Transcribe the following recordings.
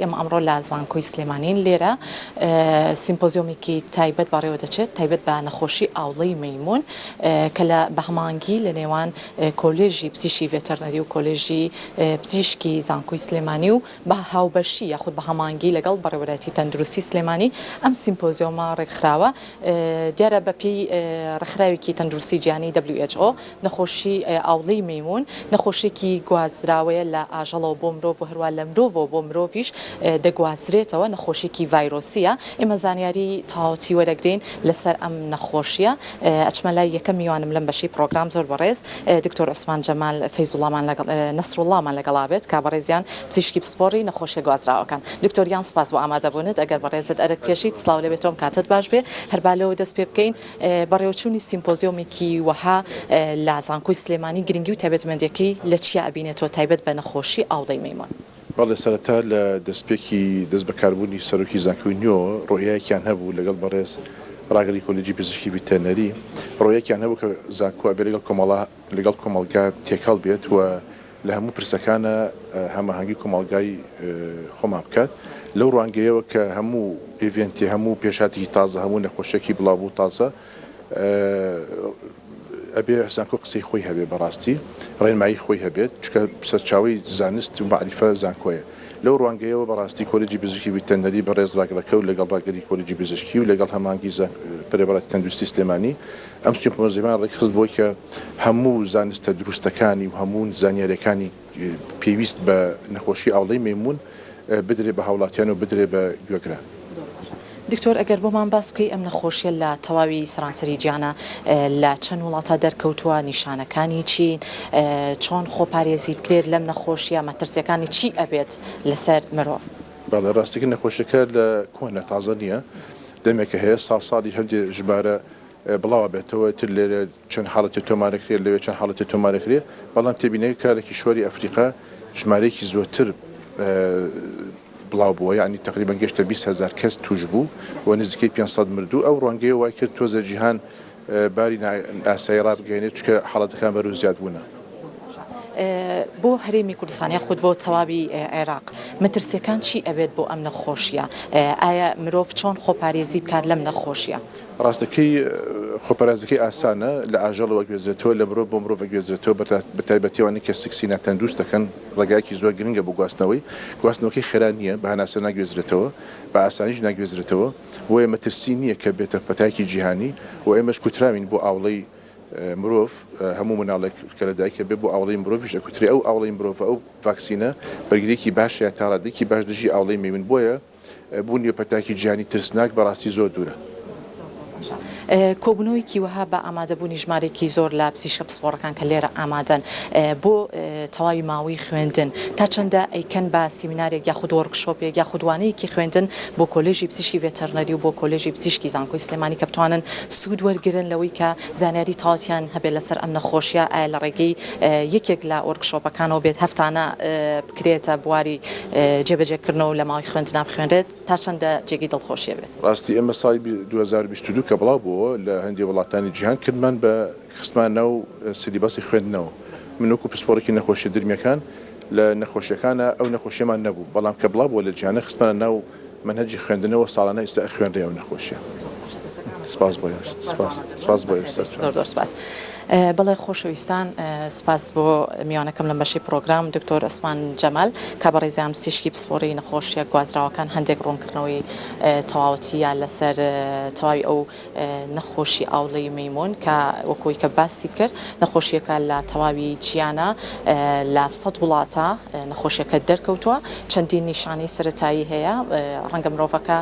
ئێمە ئەمڕۆ لە زانکۆی سلێمانین لێرە سیمپۆزیۆمێکی تایبەت بەڕێوە دەچێت تایبەت بە نەخۆشی ئاوڵەی مەیمون کە لە بە هەماهەنگی لە نێوان کۆلێژی پزیشکی ڤێتەرنەری و کۆلێژی پزیشکی زانکۆی سلێمانی و بە هاوبەشی یاخود بە هەماهەنگی لەگەڵ بەڕێوەبەرایەتی تەندروستی سلێمانی ئەم سیمپۆزیۆمە ڕێکخراوە. دیارە بە پێی ڕێکخراوێکی تەندروستی جیهانی who نەخۆشی ئاوڵەی مەیموون نەخۆشیەکی گوازراوەیە لە ئاژەڵەوە بۆ مرۆڤ و هەروا لە مرۆڤەوە بۆ مرۆڤیش دەگوازرێتەوە، نەخۆشیەکی ڤایرۆسیە. ئێمە زانیاری تەواوەتی وەرەگرین لەسەر ئەم نەخۆشیە. ئەچمە لای یەکەم میوانم لەم بەشەی پڕۆگرام زۆر بەڕێز دکتۆر عوسمان جەمال فەیزوڵامان لەگەڵ نەسروڵڵامان لەگەڵا بێت کە بەڕێزیان پزیشکی پسپۆڕی نەخۆشیە گوازراوەکان. دکتۆر گیان سپاس بۆ ئامادەبوونت ئەگەر بەڕێزت ئەرک پێشیت سڵاو لێبێت و ئەم کاتەت باش بێ هەر با لەوە دەست پێ بکەین بەڕێوەچوونی سیمپۆزیۆمێکی وەها لە زانکۆی سلێمانی گرنگی و تایبەتمەندیەکەی لە چیا ئەبینێتەوە تایبەت بە نەخۆشی ئاوڵەی مەیمۆن؟ بەڵێ سەرەتا لە دەستپێکی دەستبەکاربوونی سەرۆکی زانکۆی نوێوە ڕوئیایەکیان هەبوو لەگەڵ بەڕێز ڕاگری کۆلێجی پزیشکی ڤیتەرنەری ڕوئیەکیان هەبوو کە زانکۆ ئەبێ لەگەڵ کۆمەڵا لەگەڵ کۆمەڵگا تێکەڵ بێت و لە هەموو پرسەکانا هەماهەنگی کۆمەڵگای خۆمان بکات لەو ڕوانگەیەوە کە هەموو ئیڤێنتی هەموو پێشهاتێکی تازە هەموو نەخۆشیەکی بڵاوبوو تازە ئەبێ زانکۆ قسەی خۆی هەبێ بەڕاستی ڕێنمایی خۆی هەبێت چونکە سەرچاوەی زانست و مەعریفە زانکۆیە لەو ڕوانگەیەوە بەڕاستی کۆلێجی پزیشکی ڤیتەرنەری بەڕێز ڕاگرەکە و لەگەڵ ڕاگری کۆلێجی پزیشکی و لەگەڵ هەماهەنگی بەرێوەبەرایەتی تەندروستی سلێمانی ئەم سیمپۆزیۆمەیان ڕێکخست بۆی کە هەموو زانستە دروستەکانی و هەموو زانیاریەکانی پێویست بە نەخۆشی ئاوڵەی مەیموون بدرێ بە هاوڵاتیان و بدرێ بە گوێگران. زۆر باشە دکتۆر ئەگەر بۆمان باس بکەی ئەم نەخۆشیە لە تەواوی سەرانسەری جیهانا لە چەند وڵاتا دەرکەوتووە نیشانەکانی چین چۆن خۆپارێزی بکرێت لەم نەخۆشیە مەترسیەکانی چی ئەبێت لەسەر مرۆڤ؟ بەڵێ ڕاستەکەی نەخۆشیەکە لە کۆنە تازە نییە دەمێکە هەیە ساڵ ساڵی هەندێ ژمارە بڵاوئەبێتەوە ئیتر لێرە چەند حاڵەتێ تۆمارەکرێت لەوێ چەند حاڵەتێ تۆمارەکرێ بەڵام تێبینەکە کرا لە کیشوەری ئەفریقا ژمارەیەکی زۆرتر بڵاو بووە یانی تەقریبەن گەشتە 20 هەزار کەس توش بوو و نزیکەی 500 مردوو ئەو ڕوانگەیە وای کرد تۆزە جیهان باری ئاسایی ڕابگەیەنێت چونکە حاڵەتەکان بەرەو زیادبوونە. بۆ هەرێمی کوردستان یاخود بۆ تەواوی عێراق مەترسیەکان چی ئەبێت بۆ ئەم نەخۆشیە؟ ئایا مرۆڤ چۆن خۆپارێزی بکات لەم نەخۆشیە؟ ڕاستەکەی خۆپارێزەکەی ئاسانە، لە ئاژەڵەوە ئەگوێزرێتەوە، لە مرۆڤ بۆ مرۆڤ ئەگوێزرێتەوە، بەتایبەتی ئەوانەی کە سکسی ناتەندروست دەکەن، ڕێگایەکی زۆر گرنگە بۆ گواستنەوەی، گواستنەوەکەی خێرا نییە، بە هەناسە ناگوێزرێتەوە، بە ئاسانیش ناگوێزرێتەوە، بۆیە مەترسی نییە کە بێتە پەتایەکی جیهانی و ئێمەش کوتراوین بۆ ئاوڵەی مرۆڤ، هەموو مناڵێک کە لە دایک ئەبێ بۆ ئاوڵەی مرۆڤیش ئەکوترێ، ئەو ئاوڵەی مرۆڤە، ئەو ڤاکسینە بەرگرییەکی باشە یا تاڕادەیەکی باش دژی ئاوڵەی مەیمون، بۆیە بوونی بە پەتایەکی جیهانی ترسناک بەڕاستی زۆر دوورە. زۆر زۆر باشە. کۆبوونەوەیەکی وەها بە ئامادەبوونی ژمارەیەکی زۆر لە پزیشکە پسپۆڕەکان کە لێرە ئامادەن بۆ تەواوی ماوەی خوێندن تا چەندە ئەیکەن بە سیمینارێک یاخود وۆرکشۆپێک یاخود وانەیەکی خوێندن بۆ کۆلێژی پزیشکی ڤێتەرنەری و بۆ کۆلێژی پزیشکی زانکۆی سلێمانی کە بتوانن سوود وەرگرن لەوەی کە زانیاری تەواوتیان هەبێت لەسەر ئەم نەخۆشیە ئایا لە ڕێگەی یەکێک لە وۆرکشۆپەکانەوە بێت هەفتانە بکرێتە بواری جێبەجێکردنەوە و لە ماوەی خوێندنا بخوێنرێت تا چەندە جێگەی دڵخۆشیە بێت؟ ڕاستی ئێمە ساڵی 2022 کە بڵاو بۆوە لە هەندێ وڵاتانی جیهان کردمان بە خستمان ناو syllabus ی خوێندنەوە من وەکو پسپۆڕێکی نەخۆشیە درمیەکان لە نەخۆشیەکانا ئەو نەخۆشیەمان نەبوو بەڵام کە بڵاو بۆوە لە جیهانە خستمانە ناو مەنهەجی خوێندنەوە ساڵانە ئیستا ئەخوێنرێ ئەو نەخۆشیە. سپاس بۆ ئێوەش سپاس سپاس بۆ ئێوەش سەرچاوە. زۆر زۆر سپاس. بەڵێ خۆشەویستان سوپاس بۆ میوانەکەم لەم بەشەی پڕۆگرام دکتۆر عوسمان جەمال کە بەڕێزیان پزیشکی پسپۆڕی نەخۆشیە گوازراوەکان هەندێک ڕوونکردنەوەی تەواوەتیە لەسەر تەواوی ئەو نەخۆشی ئاوڵەی مەیمون کە وەکوی کە باسی کرد نەخۆشیەکە لە تەواوی جیانە لە سەد وڵاتە نەخۆشیەکە دەرکەوتووە چەندین نیشانەی سەرەتایی هەیە ڕەنگە مرۆڤەکە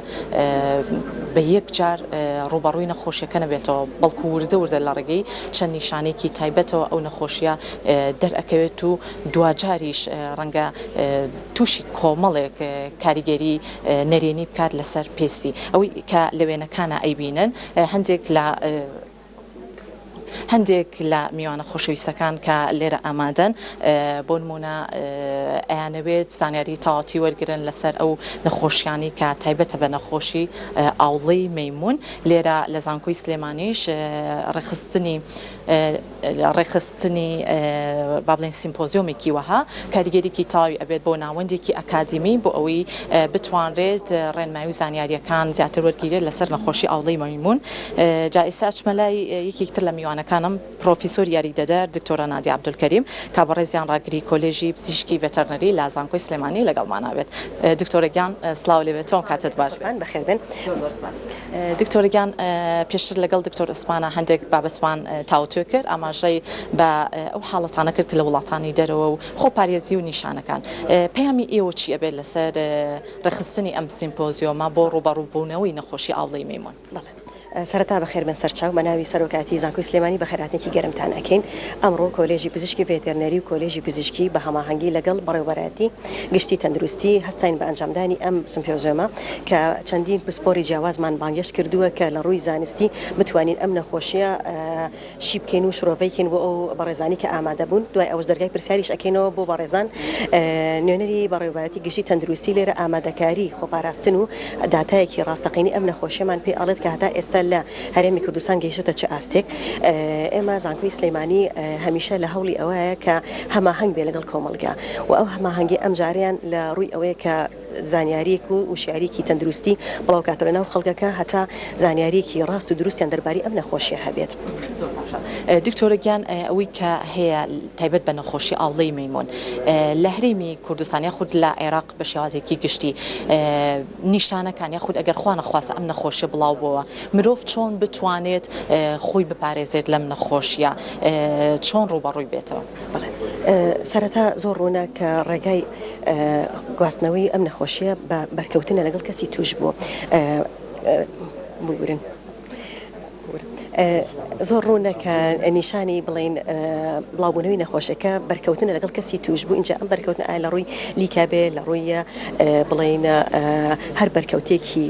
بە یەک جار ڕووبەڕووی نەخۆشیەکە نەبێتەوە بەڵکو وردە وردە لە ڕێگەی چەند نیشانەیەکی تایبەتەوە ئەو نەخۆشیە دەرئەکەوێت و دواجاریش ڕەنگە تووشی کۆمەڵێک کاریگەری نەرێنی بکات لەسەر پێستی ئەوەی کە لە وێنەکانا ئەیبینن هەندێک لە هەندێک لە میوانە خۆشەویستەکان کە لێرە ئامادەن بۆ نمونە ئەیانەوێت زانیاری تەواوەتی وەرگرن لەسەر ئەو نەخۆشیانەی کە تایبەتە بە نەخۆشی ئاوڵەی مەیمون لێرە لە زانکۆی سلێمانیش ڕێکخستنی. ڕێکخستنی با بڵێین سیمپۆزیۆمێکی وەها کاریگەریی تەواوی ئەبێت بۆ ناوەندێکی ئەکادیمی بۆ ئەوەی بتوانرێت ڕێنمایی و زانیارییەکان زیاتر وەرگیرێت لەسەر نەخۆشی ئاوڵەی مەیموون. جا ئێستا ئەچمە لای یەکێکی تر لە میوانەکانم پرۆفیسۆری یاریدەدەر دکتۆرە نادیە عەبدولکەریم کە بەڕێزیان ڕاگری کۆلێژی پزیشکی ڤێتەرنەری لە زانکۆی سلێمانی لەگەڵمانا بێت. دکتۆرە گیان سڵاو لێ بێت تۆم کاتت باش بێت. بەخێر بێن. زۆر زۆر سپاس. دکتۆرە گیان پێشتر لەگەڵ دکتۆر عوسمانە هەندێک بابەتمان تاوتوێ کرد ئاماژەی بە ئەو حاڵەتانە کرد کە لە وڵاتانی دەرەوە و خۆپارێزی و نیشانەکان پەیامی ئێوە چی ئەبێت لەسەر ڕێکخستنی ئەم سیمپۆزیۆمە بۆ ڕووبەڕووبوونەوەی نەخۆشی ئاوڵەی مەیمون؟ بەڵێ سەرەتا بەخێربێن سەرچاو، بە ناوی سەرۆکایەتی زانکۆی سلێمانی بەخێرهاتنێکی گەرمتان ئەکەین. ئەمڕۆ کۆلێژی پزیشکی ڤێتێرنەری و کۆلێژی پزیشکی بە هەماهەنگی لەگەڵ بەڕێوەبەرایەتی گشتی تەندروستی هەستاین بە ئەنجامدانی ئەم سمپۆزیۆمە کە چەندین پسپۆری جیاوازمان بانگهێشت کردووە کە لە ڕووی زانستی بتوانین ئەم نەخۆشیە شی بکەین و شرۆڤەی کەین بۆ ئەو بەڕێزانی کە ئامادە بوون دوای ئەوەش دەرگای پرسیاریش ئەکەینەوە بۆ بەڕێزان نوێنەری بەڕێوەبەرایەتی گشتی تەندروستی لێرە ئامادەکاری خۆپاراستن و داتایەکی ڕاستەقینەی ئەم نەخۆشیەمان پێ ئەڵێت کە هەتا ئێستا لە هەرێمی کوردستان گەیشتۆتە چ ئاستێک ئێمە زانکۆی سلێمانی هەمیشە لە هەوڵی ئەوەیە کە هەماهەنگ بێ لەگەڵ کۆمەڵگا و ئەو هەماهەنگی ئەمجارەیان لە ڕووی ئەوەیە کە زانیاریەک و وشیاریەکی تەندروستی بڵاوکاتەوە لەناو خەڵکەکە هەتا زانیاریەکی ڕاست و دروستیان دەربارەی ئەم نەخۆشیە هەبێت. زۆر باشە دکتۆرە گیان ئەوەی کە هەیە تایبەت بە نەخۆشی ئاوڵەی مەیمون لە هەرێمی کوردستان یاخود لە عێراق بە شێوازێکی گشتی نیشانەکان یاخود ئەگەر خوا نەخواستە ئەم نەخۆشیە بڵاو بۆوە مرۆڤ چۆن بتوانێت خۆی بپارێزێت لەم نەخۆشیە چۆن ڕووبەڕووی بێتەوە؟ بەڵێ سەرەتا زۆر ڕوونە کە ڕێگای گواستنەوەی ئەم نەخۆشیە بە بەرکەوتنە لەگەڵ کەسی تووشبوو ببورن زۆر ڕوونە کە نیشانی بڵین بڵاوبوونەوەی نەخۆشەکە بەرکەوتنە لەگەڵ کەسی تووشبوو اینجا ئەم بەرکەوتن ئایا لە ڕووی لیکا بێ لە ڕووی بڵین هەر بەرکەوتێکی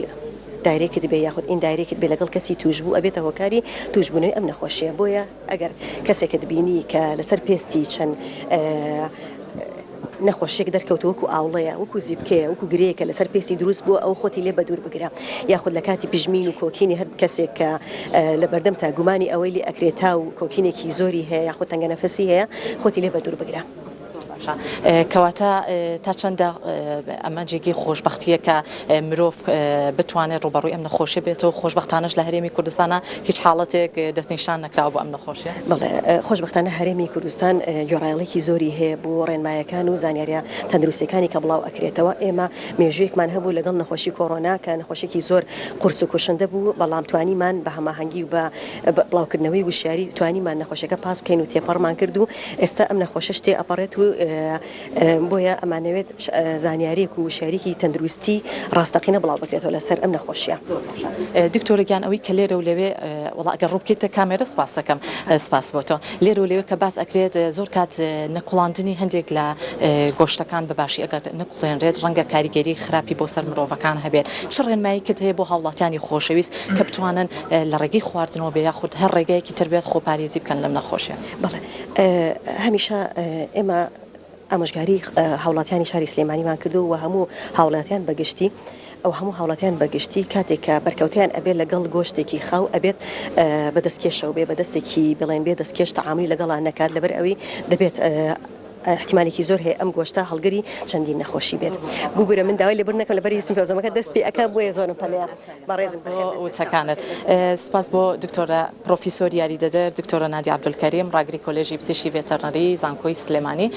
direct بێ یاخود indirect بێ لەگەڵ کەسی تووشبوو ئەبێتە هۆکاری تووشبوونەوەی ئەم نەخۆشیە بۆیە ئەگەر کەسێکت بینی کە لەسەر پێستی چەند نەخۆشیەک دەرکەوتوە وەکو ئاوڵەیە وەکو زیپکەیە وەکو گرێیەکە لەسەر پێستی دروست بووە ئەوە خۆتی لێ بەدوور بگرە یاخود لە کاتی پژمین و کۆکینی هەر کەسێک کە لە بەردەمتا گومانی ئەوەی لێ ئەکرێ تا و کۆکینێکی زۆری هەیە یاخود تەنگەنەفەسی هەیە خۆتی لێ بەدوور بگرە. زۆر باشە کەواتە تا چەندە ئەمە جێگەی خۆشبەختیە کە مرۆڤ بتوانێت ڕووبەڕووی ئەم نەخۆشیە بێتەوە خۆشبەختانەش لە هەرێمی کوردستانە هیچ حاڵەتێک دەستنیشان نەکراوە بۆ ئەم نەخۆشیە؟ بەڵێ خۆشبەختانە هەرێمی کوردستان گوێڕایەڵێکی زۆری هەیە بۆ ڕێنمایەکان و زانیاریە تەندروستیەکانی کە بڵاو ئەکرێتەوە ئێمە مێژوویەکمان هەبوو لەگەڵ نەخۆشی کۆرۆنا کە نەخۆشیەکی زۆر قورس و کوشندە بوو بەڵام توانیمان بە هەماهەنگی و بە بڵاوکردنەوەی وشیاری توانیمان نەخۆشیەکە پاس بکەین و تێپەڕمان کرد و ئێستا ئەم نەخۆشەش تێ ئەپەڕێت و بۆیە ئەمانەوێت زانیاریەک و وشیاریەکی تەندروستی ڕاستەقینە بڵاو بکرێتەوە لەسەر ئەم نەخۆشیە. زۆر باشە دکتۆرە گیان ئەوەی کە لێرە و لەوێ وەڵا ئەگەر ڕوو بکەیتە کامێرە سپاست دەکەم سپاس بۆ تۆ لێرە و لەوێ کە باس ئەکرێت زۆر کات نەکوڵاندنی هەندێک لە گۆشتەکان بە باشی ئەگەر نەکوڵێنرێت ڕەنگە کاریگەری خراپی بۆ سەر مرۆڤەکان هەبێت چ ڕێنماییکت هەیە بۆ هاوڵاتیانی خۆشەویست کە بتوانن لە ڕێگەی خواردنەوە بێ یاخود هەر ڕێگایەکی تر بێت خۆپارێزی بکەن لەم نەخۆشیە؟ بەڵێ هەمیشە ئێمە ئامۆژگاری هاوڵاتیانی شاری سلێمانیمان کردووە و هەموو هاوڵاتیان بە گشتی ئەو هەموو هاوڵاتیان بە گشتی کاتێک کە بەرکەوتیان ئەبێت لەگەڵ گۆشتێکی خاو ئەبێت بە دەستکێشەوە بێ بە دەستێکی بڵێن بێ دەستکێش تەعامولی لەگەڵا نەکات لەبەر ئەوی دەبێت ئیحتیمالێکی زۆر هەیە ئەم گۆشتە هەڵگری چەندین نەخۆشی بێت. ببورە من داوای لێبوردن ئەکەم لەبەر سیمپۆزیۆمەکە دەست پێ ئەکا بۆیە زۆرم پەلەیە. بەڕێزم بۆ وتەکانت. سپاس بۆ دکتۆرە پڕۆفیسۆر یاریدەدەر دکتۆرە نادیە عەبدولکەریم ڕاگری کۆلێژی پزیشکی ڤێتەرنەری زانکۆی سلێمانی.